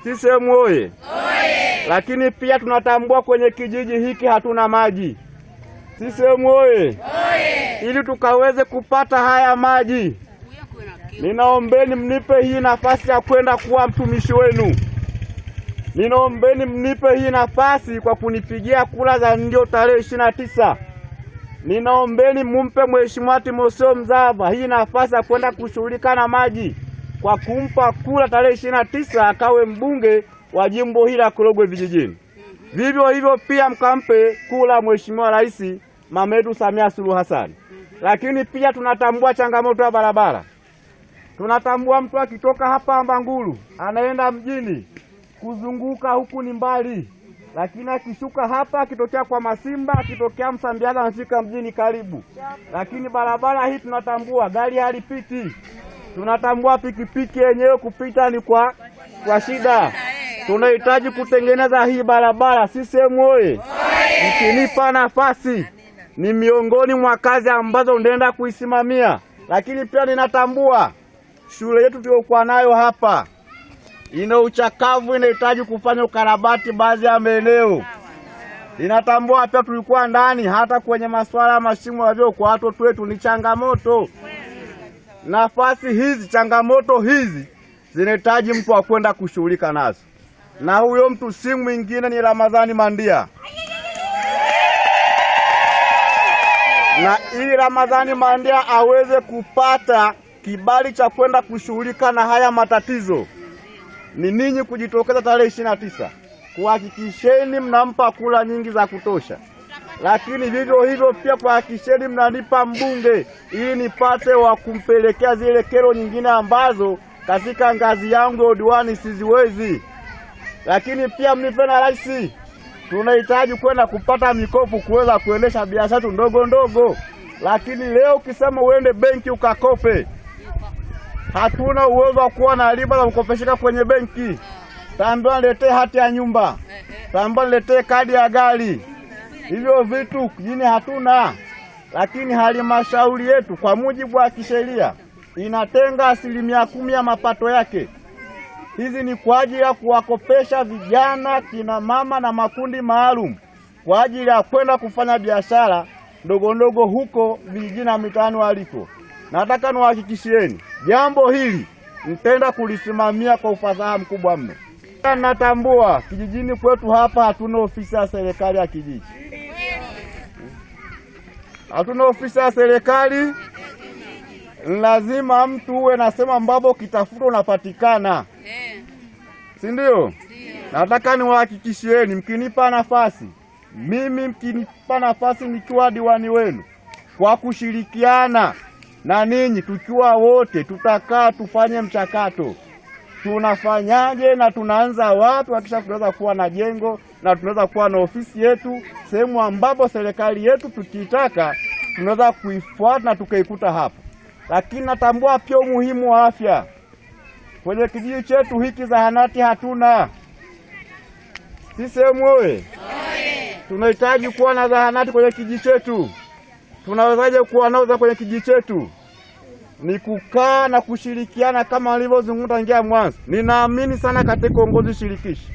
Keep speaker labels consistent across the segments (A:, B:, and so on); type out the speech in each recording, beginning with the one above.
A: CCM oye! Lakini pia tunatambua kwenye kijiji hiki hatuna maji. CCM oye! Ili tukaweze kupata haya maji, ninaombeni mnipe hii nafasi ya kwenda kuwa mtumishi wenu. Ninaombeni mnipe hii nafasi kwa kunipigia kura za ndio tarehe 29. Ninaombeni mumpe Mheshimiwa Timotheo Mzava hii nafasi ya kwenda kushughulika na maji kwa kumpa kura tarehe 29 akawe mbunge wa jimbo hili la Korogwe vijijini. Vivyo hivyo pia mkampe kura Mheshimiwa Rais mama yetu Samia Suluhu Hassan. Lakini pia tunatambua changamoto ya barabara. Tunatambua mtu akitoka hapa Mbangulu anaenda mjini, kuzunguka huku ni mbali. Lakini akishuka hapa akitokea kwa Masimba, akitokea Msambiaga anafika mjini karibu. Lakini barabara hii tunatambua gari halipiti. Tunatambua pikipiki yenyewe kupita ni kwa shida. Tunahitaji kutengeneza hii barabara. CCM oye! Mkinipa nafasi, ni miongoni mwa kazi ambazo ndenda kuisimamia. Lakini pia ninatambua shule yetu tuliyokuwa nayo hapa ina uchakavu, inahitaji kufanya ukarabati baadhi ya maeneo. Ninatambua pia tulikuwa ndani hata kwenye masuala ya mashimo ya vyoo kwa watoto wetu ni changamoto. Nafasi hizi, changamoto hizi zinahitaji mtu wa kwenda kushughulika nazo. Na huyo mtu si mwingine ni Ramadhani Mandia. Na ili Ramadhani Mandia aweze kupata kibali cha kwenda kushughulika na haya matatizo, ni ninyi kujitokeza tarehe 29 kuhakikisheni mnampa kura nyingi za kutosha. Lakini vivyo hivyo pia kuhakikisheni mnanipa mbunge ili nipate wa kumpelekea zile kero nyingine ambazo katika ngazi yangu ya diwani siziwezi. Lakini pia mnipe na rais. Tunahitaji kwenda kupata mikopo kuweza kuendesha biashara ndogo ndogo. Lakini leo ukisema uende benki ukakope, hatuna uwezo wa kuwa na riba za kukopesheka kwenye benki. Taambiwa niletee hati ya nyumba, taambiwa niletee kadi ya gari. Hivyo vitu jini hatuna. Lakini halmashauri yetu kwa mujibu wa kisheria inatenga 10% ya mapato yake. Hizi ni kwa ajili ya kuwakopesha vijana, kina mama na makundi maalum kwa ajili ya kwenda kufanya biashara ndogo ndogo huko vijijini na mitaani waliko. Nataka niwahakikishieni jambo hili nitaenda kulisimamia kwa ufasaha mkubwa mno. Natambua kijijini kwetu hapa hatuna ofisi ya serikali ya kijiji. Hatuna ofisi ya serikali. Lazima mtu uwe nasema ambapo kitafuta unapatikana. Si ndio? Nataka niwahakikishieni mkinipa nafasi, mimi mkinipa nafasi nikiwa diwani wenu, kwa kushirikiana na ninyi tukiwa wote tutakaa tufanye mchakato. Tunafanyaje na tunaanza wapi hakisha tunaweza kuwa na jengo na tunaweza kuwa na ofisi yetu, sehemu ambapo serikali yetu tukitaka tunaweza kuifuata na tukaikuta hapo. Lakini natambua pia umuhimu wa afya. Kwenye kijiji chetu hiki zahanati hatuna. CCM oye! Tunahitaji kuwa na zahanati kwenye kijiji chetu. Tunawezaje kuwa nazo kwenye kijiji chetu? Ni kukaa na kushirikiana kama nilivyozungumza tangia mwanzo. Ninaamini sana katika uongozi shirikishi.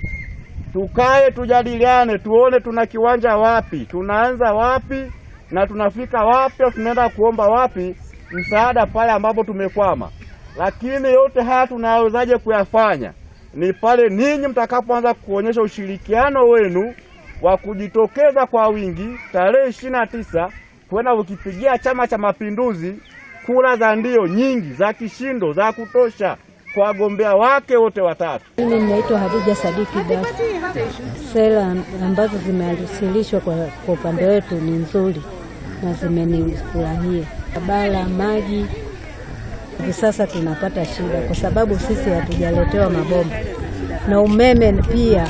A: Tukae tujadiliane, tuone tuna kiwanja wapi, tunaanza wapi na tunafika wapi, tunaenda kuomba wapi msaada pale ambapo tumekwama. Lakini yote haya tunawezaje kuyafanya? Ni pale ninyi mtakapoanza kuonyesha ushirikiano wenu wa kujitokeza kwa wingi tarehe 29 kwenda ukipigia Chama cha Mapinduzi kura za ndio nyingi za kishindo za kutosha kwa wagombea wake wote watatu.
B: Mimi naitwa Hadija Sadiki Dafu. Sera ambazo zimewasilishwa kwa upande wetu ni nzuri na zimenifurahia. Barabara, maji, hivi sasa tunapata shida kwa sababu sisi hatujaletewa mabomba, na umeme pia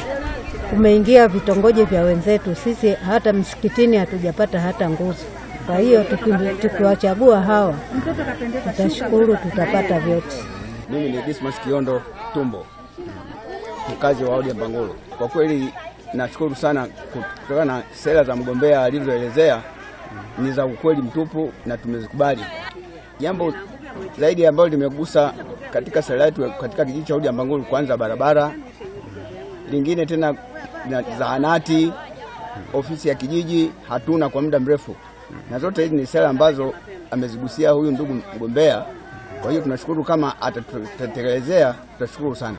B: umeingia vitongoji vya wenzetu, sisi hata msikitini hatujapata hata nguzo. Kwa hiyo tukiwachagua hawa tutashukuru, tutapata vyote.
C: Mimi ni Dismas Kiondo Tumbo, mkazi wa wadi ya Mbangulu. Kwa kweli nashukuru sana kutokana na sera za mgombea alizoelezea ni za ukweli mtupu na tumezikubali. Jambo zaidi ambalo limegusa katika sera yetu katika kijiji cha wadi ya Mbangulu, kwanza barabara, Lingine tena zahanati, ofisi ya kijiji hatuna kwa muda mrefu, na zote hizi ni sera ambazo amezigusia huyu ndugu mgombea. Kwa hiyo tunashukuru kama atatutekelezea, tutashukuru sana.